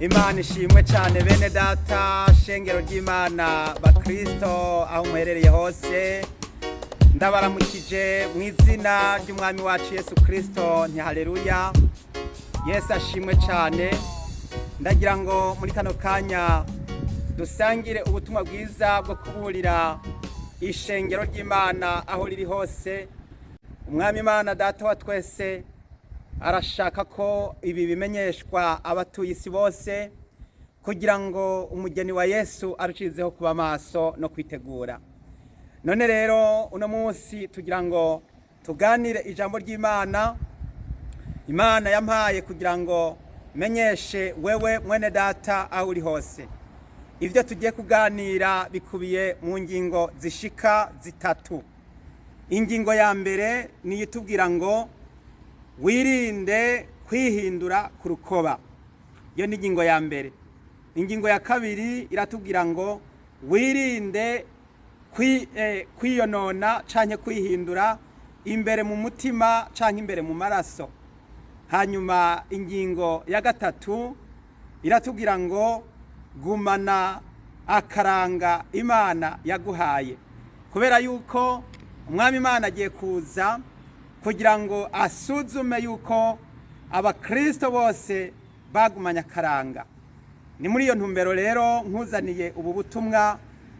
Imana ishimwe cyane. Bene data, shengero ry'Imana, bakristo aho muherereye hose, ndabaramukije mu izina ry'Umwami wacu Yesu Kristo. Nti haleluya, Yesu ashimwe cyane. Ndagira ngo muri kano kanya dusangire ubutumwa bwiza bwo kuburira ishengero ry'Imana aho riri hose. Umwami Imana Data wa twese arashaka ko ibi bimenyeshwa abatuye isi bose, kugira ngo umugeni wa Yesu arushizeho kuba maso no kwitegura. None rero uno munsi tugira ngo tuganire ijambo ry'Imana Imana yampaye kugira ngo menyeshe wewe mwene data aho uri hose. Ibyo tugiye kuganira bikubiye mu ngingo zishika zitatu. Ingingo ya mbere ni itubwira ngo wirinde kwihindura ku rukoba. Iyo ni ingingo ya mbere. Ingingo ya kabiri iratubwira ngo wirinde kwiyonona canke kwihindura imbere mu mutima canke imbere mu maraso. Hanyuma ingingo ya gatatu iratubwira ngo gumana akaranga Imana yaguhaye, kubera yuko Umwami Imana agiye kuza kugira ngo asuzume yuko abakristo bose bagumanye akaranga. Ni muri iyo ntumbero rero nkuzaniye ubu butumwa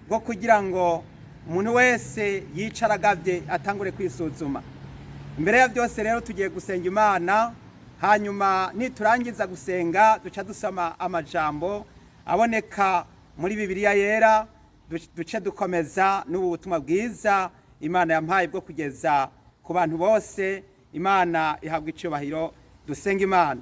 bwo kugira ngo umuntu wese yicara agavye, atangure kwisuzuma. Imbere ya byose rero tugiye gusenga Imana, hanyuma niturangiza gusenga duca dusoma amajambo aboneka muri Bibiliya Yera, duce dukomeza n'ubu butumwa bwiza Imana yampaye bwo kugeza ku bantu bose. Imana ihabwa icyubahiro. Dusenga Imana.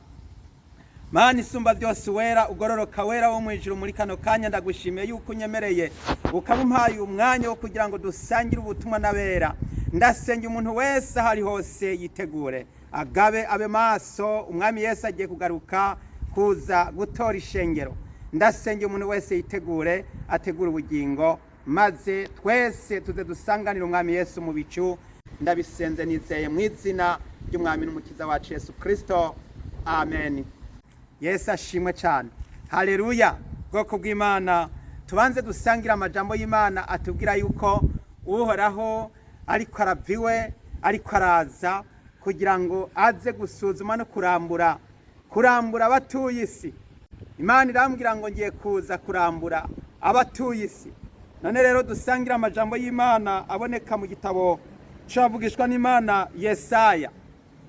Mana isumba byose, wera ugororoka, wera wo mu ijuru, muri kano kanya ndagushimiye yuko unyemereye ukaba umpaye umwanya wo kugira ngo dusangire ubutumwa n'abera. Ndasenga umuntu wese aho ari hose yitegure, agabe, abe maso. Umwami Yesu agiye kugaruka kuza gutora ishengero. Ndasenga umuntu wese yitegure, ategure ubugingo, maze twese tuze dusanganire Umwami Yesu mu bicu. Ndabisenze nizeye mu izina ry'Umwami n'Umukiza wacu Yesu Kristo, amen. Yesu ashimwe cyane, haleluya. Bwoko bw'Imana, tubanze dusangire amajambo y'Imana atubwira yuko Uhoraho ariko arava iwe, ariko araza kugira ngo aze gusuzuma no kurambura abatuye isi. Imana irambwira ngo ngiye kuza kurambura abatuye isi. None rero dusangire amajambo y'Imana aboneka mu gitabo c'avugishwa n'Imana Yesaya,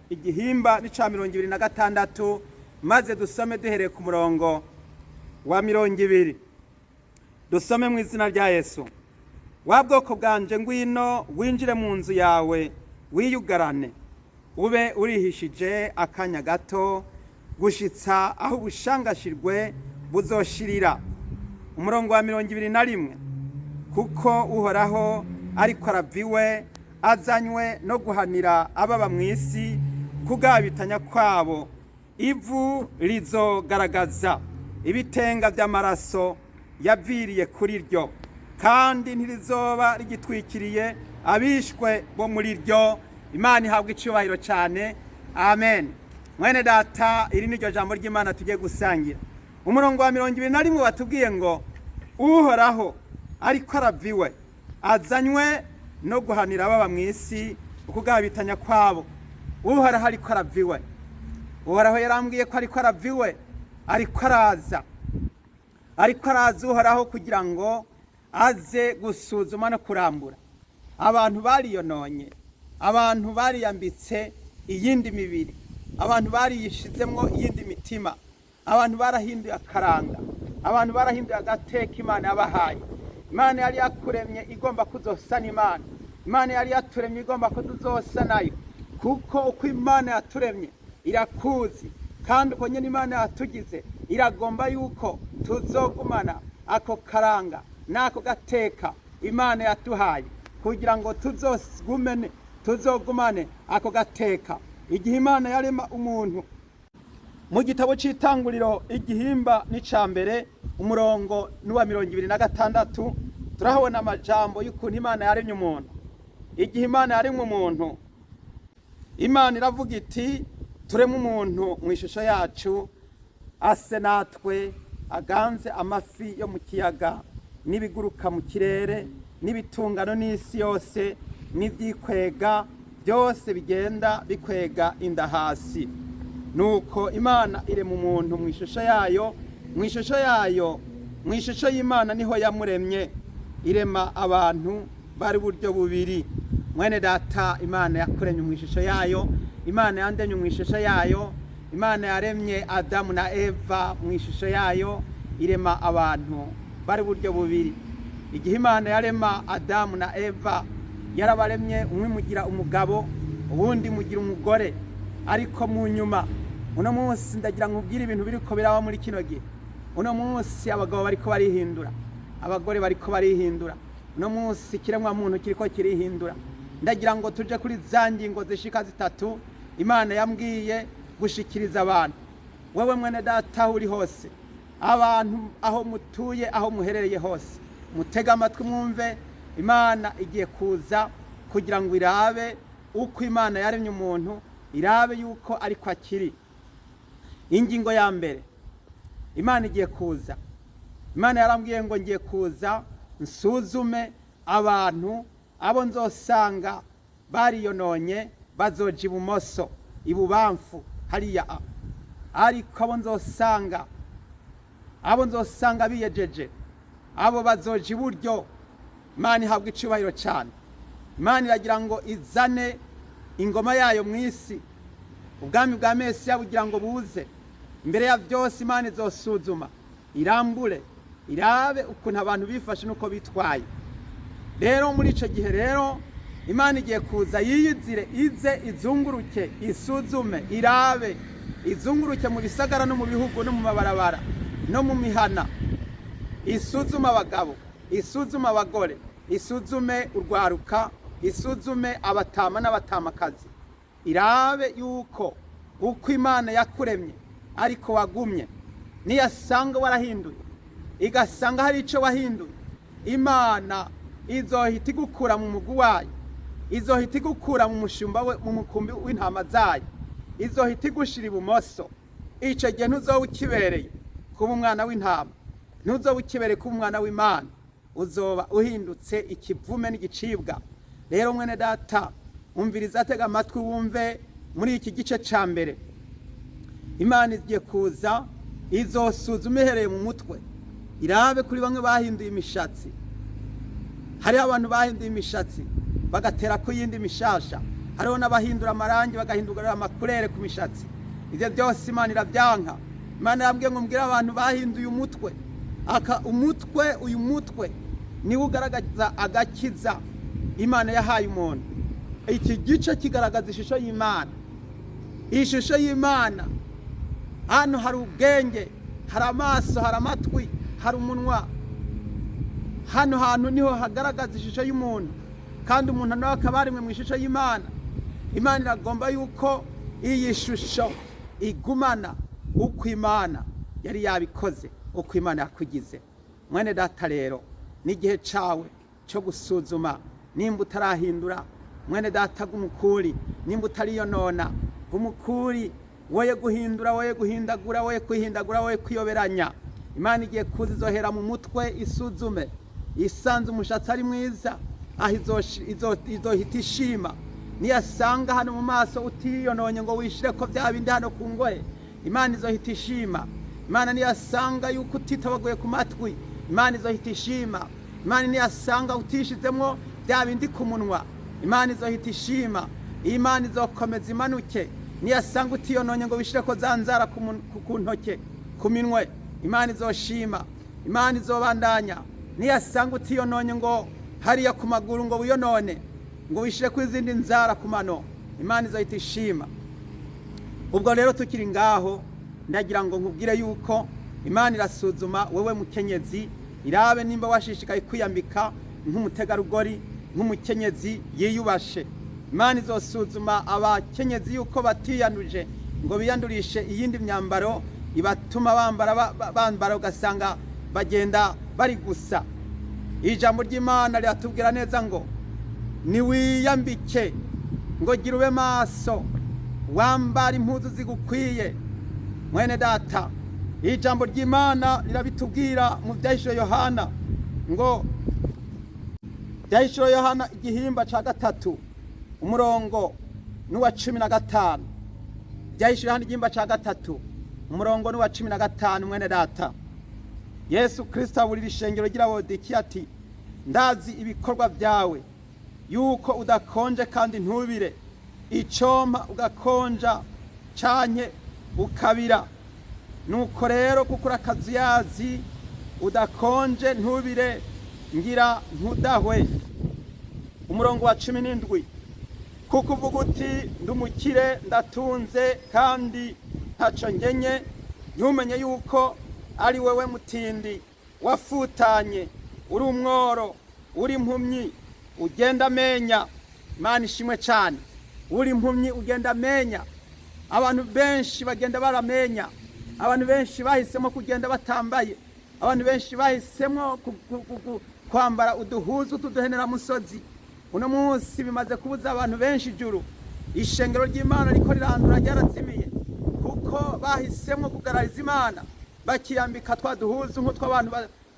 igihimba n'ica 26, maze dusome duhereye ku murongo wa 20. Dusome mu izina rya Yesu. Wa bwoko bwanje, ngwino winjire mu nzu yawe, wiyugarane, ube urihishije akanya gato, gushitsa aho ubushangashirwe buzoshirira. Umurongo wa 21: kuko Uhoraho ariko arava iwe, azanywe no guhanira ababa mu isi kugabitanya kwabo. Ivu rizogaragaza ibitenga by'amaraso yaviriye kuri ryo, kandi ntirizoba rigitwikiriye abishwe bo muri ryo. Imana ihabwa icyubahiro cyane, amen. Mwene data, iri ni ryo jambo ry'Imana tugiye gusangira. Umurongo wa 21 watubwiye ngo Uhoraho ariko arava iwe, azanywe no guhanira ababa mu isi ukugabitanya kwabo. Uhoraho ariko arava iwe. Uhoraho yarambwiye ko ariko arava iwe, ariko araza, ariko araza Uhoraho kugira ngo aze gusuzuma no kurambura. Abantu bariyononye, abantu bariyambitse iyindi mibiri, abantu bariyishizemwo iyindi mitima, abantu barahinduye akaranga, abantu barahinduye agateka Imana yabahaye. Imana yari yakuremye igomba kuzosa n'Imana. Imana yari yaturemye igomba ko tuzosa nayo, kuko uko Imana yaturemye irakuzi, kandi uko nyine Imana yatugize iragomba yuko tuzogumana ako karanga n'ako gateka Imana yaduhaye, kugira ngo tuzogumane ako gateka. Igihe Imana yarema umuntu, mu gitabo c'Itanguriro, igihimba n'ica mbere, umurongo n'uwa 26, turahabona amajambo y'ukuntu Imana yaremye umuntu. Igihe Imana yaremye umuntu, Imana iravuga iti: "Tureme umuntu mu ishusho yacu." Ase natwe, aganze amafi yo mu kiyaga n'ibiguruka mu kirere n'ibitungano n'isi yose n'ibyikwega byose bigenda bikwega inda hasi. Nuko Imana irema umuntu mu ishusho yayo, mu ishusho yayo, mu ishusho y'Imana niho yamuremye, irema abantu bari buryo bubiri. Mwene data, Imana yakuremye mu ishusho yayo, Imana yandemye mu ishusho yayo, Imana yaremye Adamu na Eva mu ishusho yayo, irema abantu bari buryo bubiri. Igihe Imana yarema Adamu na Eva, yarabaremye, umwe imugira umugabo, uwundi imugira umugore. Ariko mu nyuma, uno munsi ndagira nkubwire ibintu biriko biraba muri kino gihe. Uno munsi abagabo bariko barihindura, abagore bariko barihindura, uno munsi ikiremwa muntu kiriko kirihindura. Ndagira ngo tuje kuri za ngingo zishika zitatu Imana yambwiye gushikiriza abantu. Wewe mwene data, aho uri hose, abantu aho mutuye, aho muherereye hose, mutege amatwi mwumve. Imana igiye kuza kugira ngo irabe uko Imana yaremye umuntu, irabe yuko ariko akiri. Ingingo ya mbere, Imana igiye kuza. Imana yarambwiye ngo ngiye kuza nsuzume abantu, abo nzosanga bariyononye bazoja ibumoso, ibubamfu hariya, ariko abo nzosanga biyejeje, abo bazoja iburyo. Imana ihabwa icubahiro cyane. Imana iragira ngo izane ingoma yayo mu isi, ubwami bwa Mesiya bugira ngo buze. Imbere ya byose, Imana izosuzuma, irambure, irabe ukuntu abantu bifashe n'uko bitwaye. Rero muri icyo gihe rero, Imana igiye kuza yiyizire, ize izunguruke, isuzume, irabe, izunguruke mu bisagara no mu bihugu no mu mabarabara no mu mihana, isuzume abagabo, isuzume abagore, isuzume urwaruka, isuzume abatama n'abatamakazi, irabe yuko uko Imana yakuremye ariko wagumye. Niyasanga warahinduye, igasanga hari icyo wahinduye, Imana izohita igukura mu mugwi wayo, izohita igukura mu mushumba we, mu mukumbi w'intama zayo, izohita igushira ibumoso. Icyo gihe ntuzoba ukibereye kuba umwana w'intama, ntuzoba ukibereye kuba umwana w'Imana, uzoba uhindutse ikivume n'igicibwa. Rero mwene data, umviriza, atega amatwi wumve. Muri iki gice ca mbere, Imana igiye kuza izosuzuma ihereye mu mutwe, irabe kuri bamwe bahinduye imishatsi. Hariho abantu bahinduye imishatsi bagatera ku yindi mishasha, hariho n'abahindura amarangi, bagahindura ama couleur ku mishatsi. Ibyo byose Imana irabyanka. Imana yambwiye ngo mbwire abantu bahinduye umutwe. Aka umutwe, uyu mutwe niwo ugaragaza agakiza Imana yahaye umuntu. Iki gice kigaragaza ishusho y'Imana. Ishusho y'Imana, hano hari ubwenge, hari amaso, hari amatwi, hari umunwa. Hano hantu niho hagaragaza ishusho y'umuntu, kandi umuntu nawe akaba arimwe mu ishusho y'Imana. Imana iragomba yuko iyi shusho igumana uko Imana yari yabikoze, uko Imana yakugize. Mwene data, rero n'igihe cawe cyo gusuzuma nimba utarahindura. Mwene data, gumukuri nimba utariyonona, gumukuri, woye guhindura, woye guhindagura, woye kwihindagura, woye kwiyoberanya. Imana igiye kuza, izohera mu mutwe isuzume. Isanze umushatsi ari mwiza, aho izohita ishima. Niyasanga hano mu maso utiyononye ngo wishire ko bya bindi hano ku ngohe, Imana izohita ishima. Imana niyasanga yuko utitabaguye ku matwi, Imana izohita ishima. Imana niyasanga utishizemwo bya bindi ku munwa, Imana izohita ishima. Imana izokomeza imanuke. Niyasanga utiyononye ngo wishire ko za nzara ku ntoke, ku minwe, Imana izoshima. Imana izobandanya. Niyasanga utiyononye ngo hariya ku maguru ngo wiyonone, ngo wishire ko izindi nzara ku mano, Imana izohita ishima. Ubwo rero tukiri ngaho, ndagira ngo nkubwire yuko Imana irasuzuma wewe mukenyezi, irabe nimba washishikaye kwiyambika nk'umutegarugori, nk'umukenyezi yiyubashe. Imana izosuzuma abakenyezi yuko batiyanduje ngo biyandurishe iyindi myambaro ibatuma bambara ugasanga bagenda bari gusa. Ijambo ry'Imana riratubwira neza ngo niwiyambike, ngo gira ube maso, wambara impuzu zigukwiye. Mwene data, Ijambo ry'Imana rirabitubwira mu Byahishuro Yohana, ngo Byahishuro Yohana igihimba cya 3, umurongo n'uwa 15. Byahishuro Yohana igihimba cya 3, umurongo n'uwa 15. Mwene data, Yesu Kirisito aburira ishengero ry'i ati: "Ndazi ibikorwa byawe, yuko udakonje kandi ntubire. Icompa ugakonja canke ukabira. Nuko rero, kuko uri akazuyazi, udakonje ntubire, ngira ntudahwe." Umurongo wa 17: "Kuko uvuga uti: Ndumukire, ndatunze kandi ntaco nkenye, ntumenye yuko ari wewe mutindi, wafutanye, uri umworo, uri impumyi, ugenda amenya." Imana ishimwe cyane. Uri impumyi, ugenda amenya. Abantu benshi bagenda baramenya. Abantu benshi bahisemo kugenda batambaye. Abantu benshi bahisemo kwambara uduhuzu tuduheneramusozi. Uno munsi bimaze kubuza abantu benshi ijuru. Ishengero ry'Imana riko rirandura, ryarazimiye, kuko bahisemo kugarariza Imana, bakiyambika twa duhuzu nk'utw'abantu.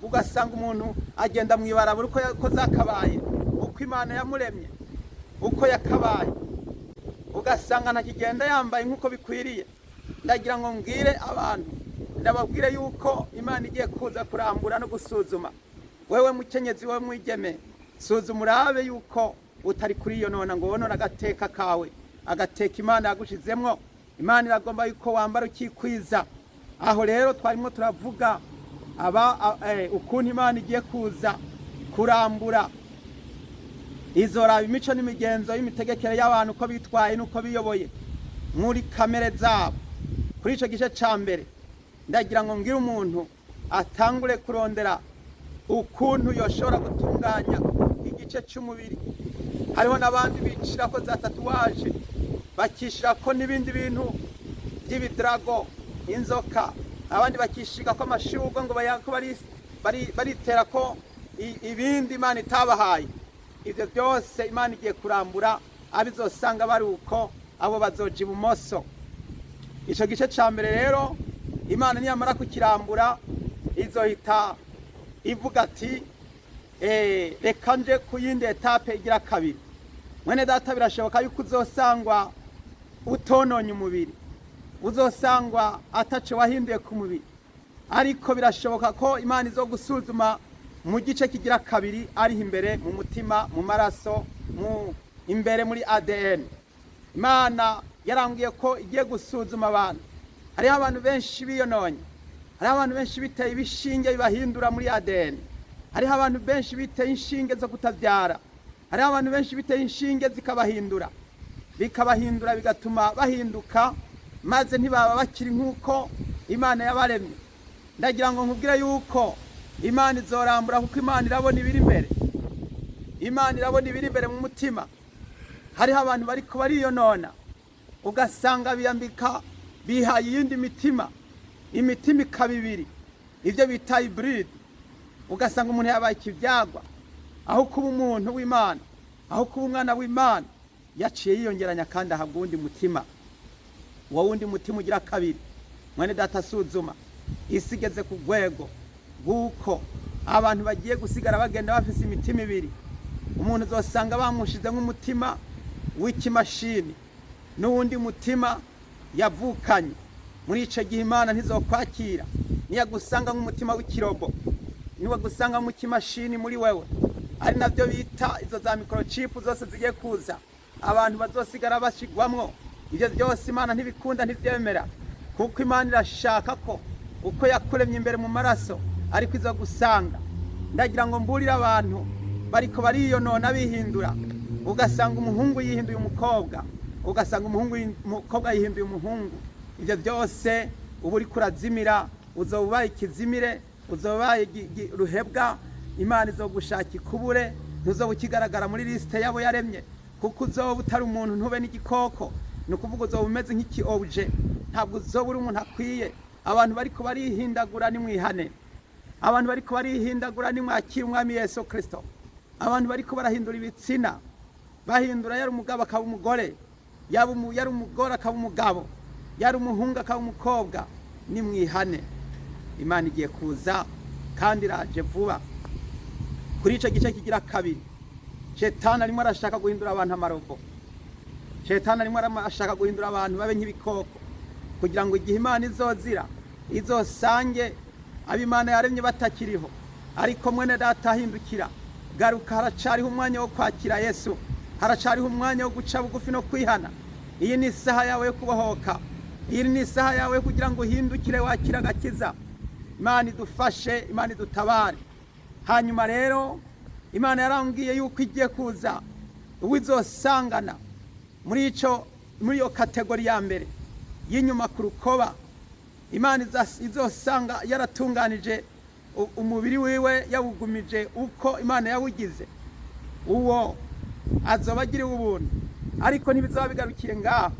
Ugasanga umuntu agenda mu ibarabara uko zakabaye, uko Imana yamuremye, uko yakabaye, ugasanga ntakigenda yambaye nk'uko bikwiriye. Ndagira ngo mbwire abantu, ndababwire yuko Imana igiye kuza kurambura no gusuzuma. Wewe mukenyezi, wewe mwigeme, suzuma urabe yuko utari kuri iyo nona ngo wonone agateka kawe, agateka Imana yagushizemwo. Imana iragomba yuko wambara ukikwiza. Aho rero twarimo turavuga aba ukuntu Imana igiye kuza kurambura. Izoraba imico n'imigenzo y'imitegekere y'abantu, uko bitwaye n'uko biyoboye muri kamere zabo. Kuri icyo gice cya mbere, ndagira ngo mbwire umuntu atangure kurondera ukuntu yoshobora gutunganya igice cy'umubiri. Hariho n'abandi bicira ko za tatouage, bakishyira ko n'ibindi bintu by'ibidarago, inzoka, abandi bakishiga ko amashurwe, ngo baritera ko ibindi Imana itabahaye. Ibyo byose Imana igiye kurambura. Abizosanga bari uko, abo bazoja ibumoso. Icyo gice cya mbere rero, Imana niyamara kukirambura, izohita ivuga ati: "Reka nje ku yindi étape igira kabiri." Mwene data, birashoboka yuko uzosangwa utononye umubiri, uzosangwa ataco wahinduye ku mubiri, ariko birashoboka ko Imana izo gusuzuma mu gice kigira kabiri, ariho imbere mu mutima, mu maraso, mu imbere muri ADN. Imana yarambwiye ko igiye gusuzuma abantu. Hariho abantu benshi biyononye, hariho abantu benshi biteye ibishinge bibahindura muri ADN, hariho abantu benshi biteye inshinge zo kutabyara, hariho abantu benshi biteye inshinge zikabahindura, bikabahindura, bigatuma bahinduka, maze ntibaba bakiri nk'uko Imana yabaremye. Ndagira ngo nkubwire yuko Imana izorambura, kuko Imana irabona ibiri imbere. Imana irabona ibiri imbere mu mutima. Hariho abantu bariko bariyonona, ugasanga biyambika, bihaye iyindi mitima, imitima ikaba ibiri, ibyo bita hybride. Ugasanga umuntu yabaye ikibyagwa. Aho kuba umuntu w'Imana, aho kuba umwana w'Imana, yaciye yiyongeranya kandi ahabwa uwundi mutima, uwo wundi mutima ugira kabiri. Mwene data, suzuma. Isi igeze ku rwego rw'uko abantu bagiye gusigara bagenda bafise imitima ibiri. Umuntu uzosanga bamushize nk'umutima w'ikimashini n'uwundi mutima yavukanye. Muri ico gihe Imana ntizokwakira niyagusanga nk'umutima w'ikirobo, niwagusanga mu kimashini muri wewe, ari nabyo bita izo za microchip zose zigiye kuza, abantu bazosigara bashigwamwo. Ibyo byose Imana ntibikunda, ntibyemera, kuko Imana irashaka ko uko yakuremye imbere mu maraso ariko izo gusanga. Ndagira ngo mburire abantu bariko bariyonona, bihindura, ugasanga umuhungu yihinduye umukobwa, ugasanga umukobwa yihinduye umuhungu. Ibyo byose uba uriko urazimira, uzoba ubaye ikizimire, uzoba ubaye ruhebwa. Imana izogushaka ikubure, ntuzoba ukigaragara muri liste yabo yaremye, kuko uzoba utari umuntu, ntube n'igikoko. Ni ukuvuga uzoba umeze nk'iki objet, ntabwo uzoba uri umuntu akwiye. Abantu bariko barihindagura, nimwihane. Abantu bariko barihindagura, nimwakira Umwami Yesu Kristo. Abantu bariko barahindura ibitsina, bahindura, yari umugabo akaba umugore, yaba yari umugore akaba umugabo, yari umuhungu akaba umukobwa, nimwihane. Imana igiye kuza kandi iraje vuba. Kuri icyo gice kigira kabiri, Shetani arimo arashaka guhindura abantu amarobo. Shetani arimo arashaka guhindura abantu babe nk'ibikoko, kugira ngo igihe Imana izozira izosange abo Imana yaremye batakiriho. Ariko mwene data, ahindukira, garuka, haracariho umwanya wo kwakira Yesu, haracariho umwanya wo guca bugufi no kwihana. Iyi ni isaha yawe yo kubohoka, iyi ni isaha yawe yo kugira ngo uhindukire wakire agakiza. Imana idufashe, Imana idutabare. Hanyuma rero Imana yarambwiye yuko igiye kuza, uwizosangana muri iyo catégorie ya mbere y'inyuma ku rukoba, Imana izosanga yaratunganije umubiri wiwe, yawugumije uko Imana yawugize, uwo azoba agiriwe ubuntu. Ariko ntibizaba bigarukiye ngaho.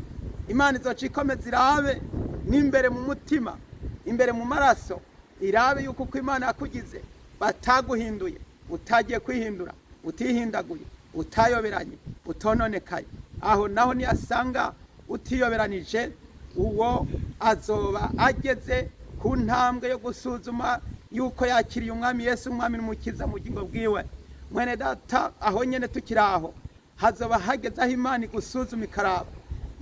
Imana izoca ikomeza irabe n'imbere mu mutima, imbere mu maraso, irabe yuko uko Imana yakugize bataguhinduye, utagiye kwihindura, utihindaguye, utayoberanye, utononekaye. Aho naho niyasanga utiyoberanije, uwo azoba ageze ku ntambwe yo gusuzuma yuko yakiriye Umwami Yesu, Umwami n'Umukiza mu bugingo bwiwe. Mwene data, aho nyene tukiri aho, hazoba hageze aho Imana igusuzuma ikaraba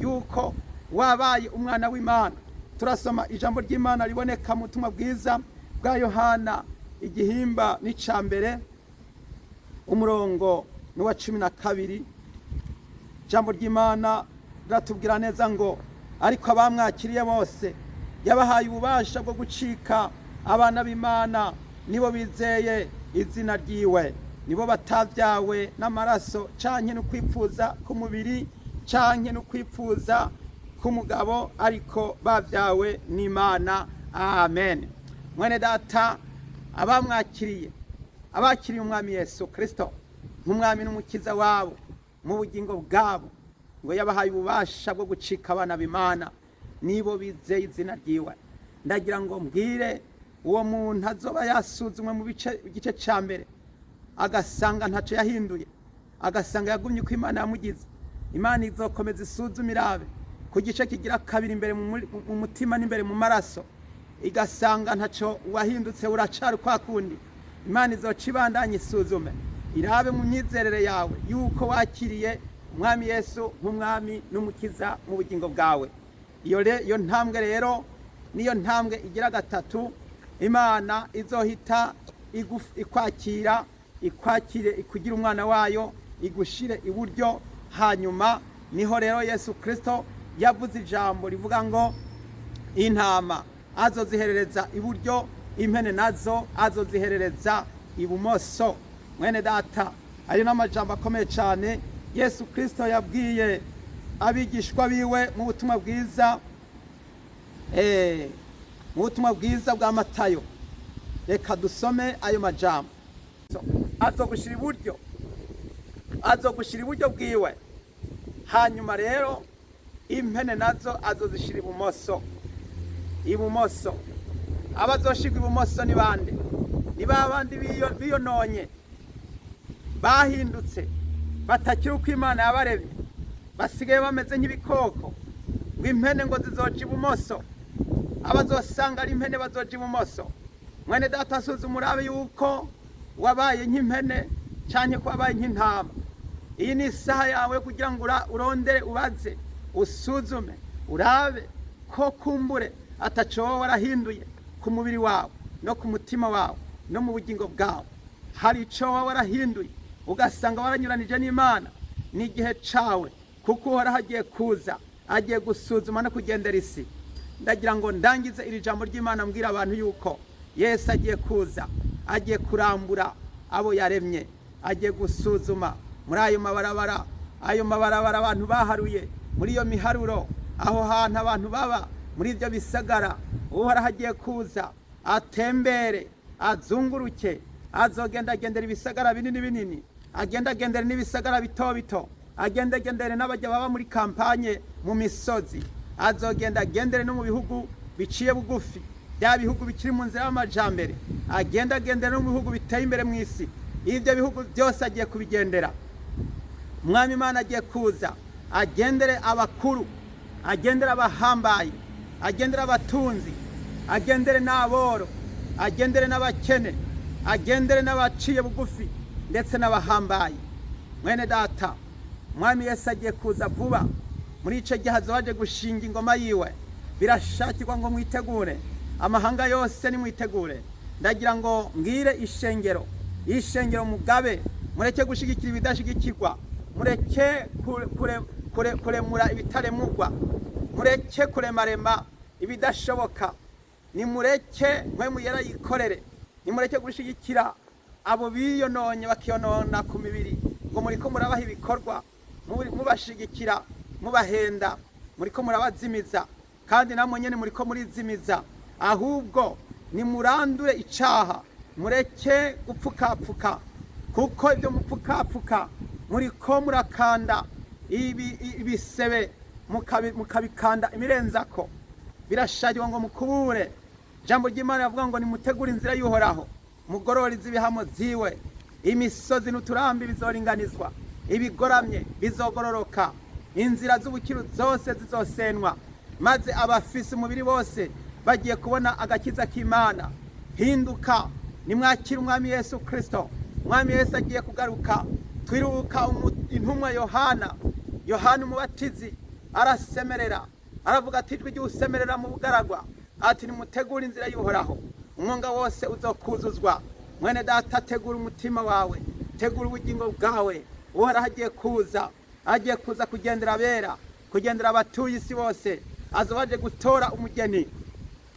yuko wabaye umwana w'Imana. Turasoma ijambo ry'Imana riboneka mu butumwa bwiza bwa Yohana, igihimba n'icya mbere, umurongo n'uwa 12. Ijambo ry'Imana riratubwira neza ngo: "Ariko abamwakiriye bose yabahaye ububasha bwo gucika abana b'Imana, nibo bizeye izina ryiwe, nibo batavyawe n'amaraso canke no kwipfuza k'umubiri canke no kwipfuza k'umugabo, ariko bavyawe n'Imana." Amen. Mwene data, abamwakiriye, abakiriye Umwami Yesu Kristo nk'Umwami n'Umukiza wabo mu bugingo bwabo, ngo yabahaye ububasha bwo gucika abana b'Imana, nibo bizeye izina ryiwe. Ndagira ngo mbwire uwo muntu azoba yasuzumwe mu bice igice cya mbere, agasanga ntacyo yahinduye, agasanga yagumye uko Imana yamugize, Imana izokomeza isuzume irabe ku gice kigira kabiri, imbere mu mutima n'imbere mu maraso, igasanga ntacyo wahindutse, uracari kwa kundi. Imana izoca ibandanya isuzume irabe mu myizerere yawe yuko wakiriye Umwami Yesu nk'Umwami n'Umukiza mu bugingo bwawe. Iyo ntambwe rero niyo ntambwe igira gatatu. Imana izohita ikwakira, ikwakire ikugira umwana wayo, igushire iburyo. Hanyuma niho rero Yesu Kristo yavuze ijambo rivuga ngo intama azoziherereza iburyo, impene nazo azoziherereza ibumoso. Mwene data, ayo n'amajambo akomeye cyane Yesu Kristo yabwiye abigishwa biwe mu butumwa bwiza bwa Matayo. Reka dusome ayo majambo. Azogushira iburyo, azogushira iburyo bwiwe, hanyuma rero impene nazo azozishira ibumoso. Ibumoso, abazoshirwa ibumoso ni bande? Ni ba bandi biyononye, bahindutse, batakiri uko Imana yabaremye, basigaye bameze nk'ibikoko. Ngo impene ngo zizoja ibumoso, abazosanga ari impene bazoja ibumoso. Mwene data, asuzuma urabe yuko wabaye nk'impene canke ko wabaye nk'intama. Iyi ni isaha yawe kugira ngo urondere, ubaze, usuzume, urabe ko kumbure ataco wowe warahinduye ku mubiri wawe no ku mutima wawe no mu bugingo bwawe. Hari ico wowe warahinduye ugasanga waranyuranije n'Imana? Ni igihe cawe, kuko Uhoraho agiye kuza, agiye gusuzuma no kugendera isi. Ndagira ngo ndangize iri jambo ry'Imana mbwira abantu yuko Yesu agiye kuza, agiye kurambura abo yaremye, agiye gusuzuma muri ayo mabarabara, ayo mabarabara abantu baharuye, muri iyo miharuro, aho hantu abantu baba muri ibyo bisagara. Uhoraho agiye kuza atembere, azunguruke, azogendagendera ibisagara binini binini, agendagendere n'ibisagara bito bito, agendagendere n'abajya baba muri campagne mu misozi, azogenda agendere no mu bihugu biciye bugufi, bya bihugu bikiri mu nzira y'amajambere, agendagendere no mu bihugu biteye imbere mu isi. Ibyo bihugu byose agiye kubigendera. Umwami Imana agiye kuza agendere abakuru, agendere abahambaye, agendere abatunzi, agendere n'aboro. agendere n'abakene, agendere n'abaciye bugufi ndetse n'abahambaye. Mwene data, Umwami Yesu agiye kuza vuba. Muri icyo gihe azoba aje gushinga ingoma yiwe. Birashakirwa ngo mwitegure, amahanga yose nimwitegure. Ndagira ngo mbwire ishengero, ishengero mugabe, mureke gushigikira ibidashigikirwa, mureke kuremura ibitaremurwa, mureke kuremarema ibidashoboka. Nimureke mwe muyera yikorere, nimureke gushigikira abo biyononye bakiyonona ku mibiri, ngo muriko murabaha ibikorwa, mubashigikira, mubahenda, muriko murabazimiza, kandi namwe nyene muriko murizimiza. Ahubwo nimurandure icaha, mureke gupfukapfuka, kuko ibyo mupfukapfuka muriko murakanda ibisebe, mukabikanda imirenzako. Birashagirwa ngo mukubure. Ijambo ry'Imana rivuga ngo nimutegure inzira y'Uhoraho, mugororeze ibihamo vyiwe. Imisozi n'uturambi bizoringanizwa, ibigoramye bizogororoka, inzira z'ubukiru zose zizosenwa, maze abafise umubiri bose bagiye kubona agakiza k'Imana. Hinduka, nimwakire Umwami Yesu Kristo. Umwami Yesu agiye kugaruka. Twiruka intumwa Yohana, Yohana Umubatizi, arasemerera, aravuga ati: "Ijwi ry'usemerera mu bugaragwa," ati: "Nimutegure inzira y'Uhoraho, umwonga wose uzokuzuzwa." Mwene data, tegura umutima wawe, tegura ubugingo bwawe. Uhoraho agiye kuza, agiye kuza kugendera abera, kugendera abatuye isi bose. Azoba aje gutora umugeni.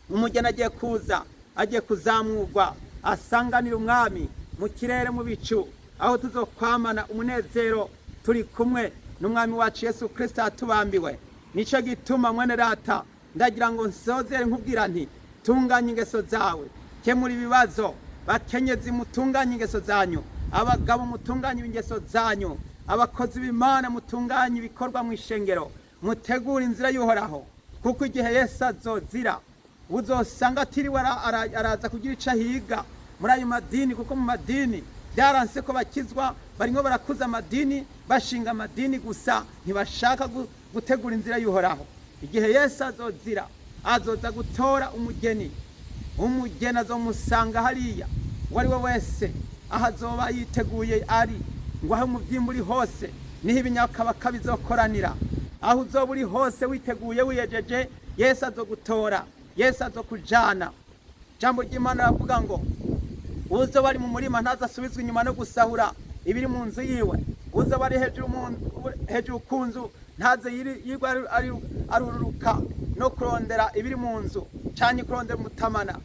Umugeni agiye kuza, agiye kuzamurwa, asanganira Umwami mu kirere, mu bicu, aho tuzokwamana umunezero turi kumwe n'Umwami wacu Yesu Kristo yatubambiwe. Nico gituma, mwene data, ndagira ngo nsozere nkubwira nti: tunganya ingeso zawe, kemura ibibazo. Bakenyezi, mutunganye ingeso zanyu; abagabo, mutunganye ingeso zanyu; abakozi b'Imana, mutunganye ibikorwa mu ishengero, mutegure inzira y'Uhoraho, kuko igihe Yesu azozira uzosanga atiriwe araza kugira ico ahiga muri ayo madini, kuko mu madini byaranse ko bakizwa. Barimo barakuza amadini, bashinga amadini gusa, ntibashaka gutegura inzira y'Uhoraho. Igihe Yesu azozira, azoza gutora umugeni. Umugeni azomusanga hariya, uwo ari we wese aho azoba yiteguye ari. Ngo aho umubyimba uri hose niho ibinyakabaka bizokoranira. Aho uzoba uri hose witeguye, wiyejeje, Yesu azogutora, Yesu azokujana. Ijambo ry'Imana ravuga ngo uzoba ari mu murima ntazasubizwe inyuma no gusahura ibiri mu nzu yiwe. Uzoba ari hejuru ku nzu ntaze yirwa arururuka no kurondera ibiri mu nzu canke kurondera umutamana.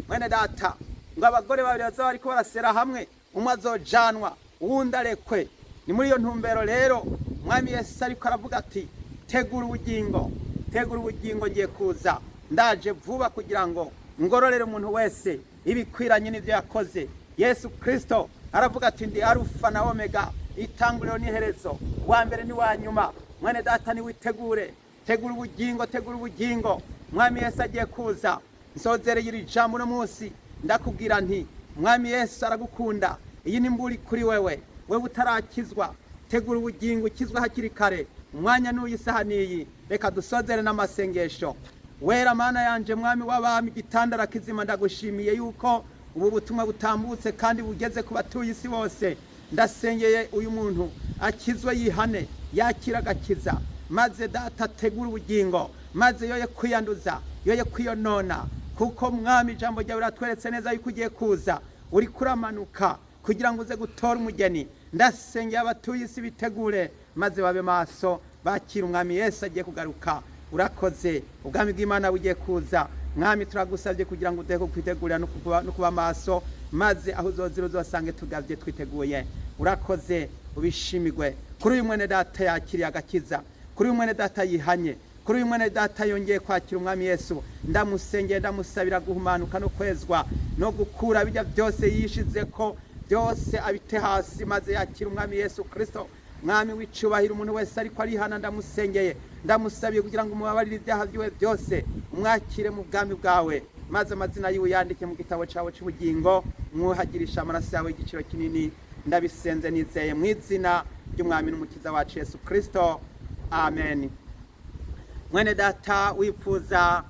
Mwene data, ngo abagore babiri bazaba bariko barasera hamwe, umwe azojanwa, uwundi arekwe. Ni muri iyo ntumbero rero Umwami Yesu ariko aravuga ati: "Tegura ubugingo, tegura ubugingo, ngiye kuza, ndaje vuba kugira ngo ngororere umuntu wese ibikwiranye n'ibyo yakoze." Yesu Kristo aravuga ati: "Ndi Arufa na Omega, itanguriro n'iherezo, wa mbere ni wa nyuma." Mwene data, niwitegure, tegura ubugingo, tegura ubugingo, Mwami Yesu agiye kuza. Nsozereye iri jambo uno munsi ndakubwira nti: Mwami Yesu aragukunda. Iyi ni mburi kuri wewe, wewe utarakizwa. Tegura ubugingo, ukizwa hakiri kare. Umwanya n'uyu, isaha n'iyi. Reka dusozere n'amasengesho. Wera Mana yanje, Mwami w'abami, igitandara kizima, ndagushimiye yuko ubu butumwa butambutse kandi bugeze ku batuye isi bose. Ndasengeye uyu muntu akizwe, yihane, yakira agakiza, maze data ategure ubugingo, maze yoye kwiyanduza, yoye kwiyonona, kuko Mwami, ijambo ryawe riratweretse neza yuko ugiye kuza, uri kuramanuka kugira ngo uze gutora umugeni. Ndasengeye abatuye isi bitegure, maze babe maso, bakira Umwami Yesu agiye kugaruka. Urakoze, ubwami bw'Imana bugiye kuza. Mwami, turagusabye kugira ngo uduhe kwitegurira no kuba maso, maze aho uzozira uzosange tugavye, twiteguye. Urakoze, ubishimirwe kuri uyu mwene data yakiriye agakiza, kuri uyu mwene data yihanye, kuri uyu mwene data yongeye kwakira Umwami Yesu. Ndamusengeye, ndamusabira guhumanuka no kwezwa no gukura bijya byose yishize ko byose, abite hasi, maze yakira Umwami Yesu Kristo. Mwami w'icubahiro, umuntu wese ariko arihana, ndamusengeye, ndamusabiye kugira ngo umubabarire ibyaha byiwe byose, umwakire mu bwami bwawe, maze amazina yiwe yandike mu gitabo cyawe cy'ubugingo, mwuhagirisha amaraso yawe y'igiciro kinini. Ndabisenze nizeye mu izina ry'Umwami n'Umukiza wacu Yesu Kristo, amen. Mwene data wifuza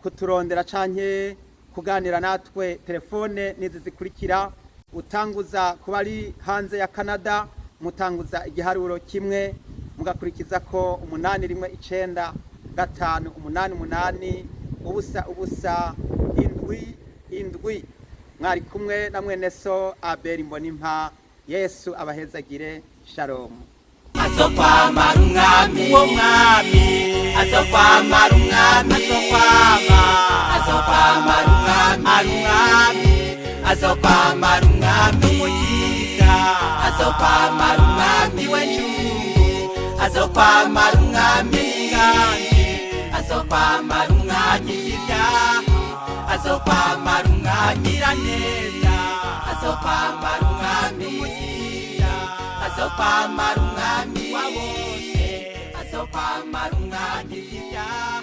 kuturondera canke Kuganira natwe, telefone nizi zikurikira: utanguza kuba ari hanze ya Canada, mutanguza igiharuro 1, mugakurikiza ko 819 588 0 0 7 7. Mwari kumwe na mwene so Abel Mbonimpa. Yesu abahezagire. Shalom. Azokwamara umwami, uwo mwami azokwamara umwami, azokwama, azokwamara umwami, ari umwami, azokwamara umwami, umukiza, azokwamara umwami w'encungu, azokwamara umwami w'inganji, azokwamara umwami ibyaha, azokwamara umwami neza, azokwamara umwami umukiza, azokwamara umwami wa bose, azokwamara umwami ibyaha,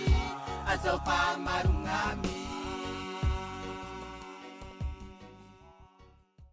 azokwamara umwami.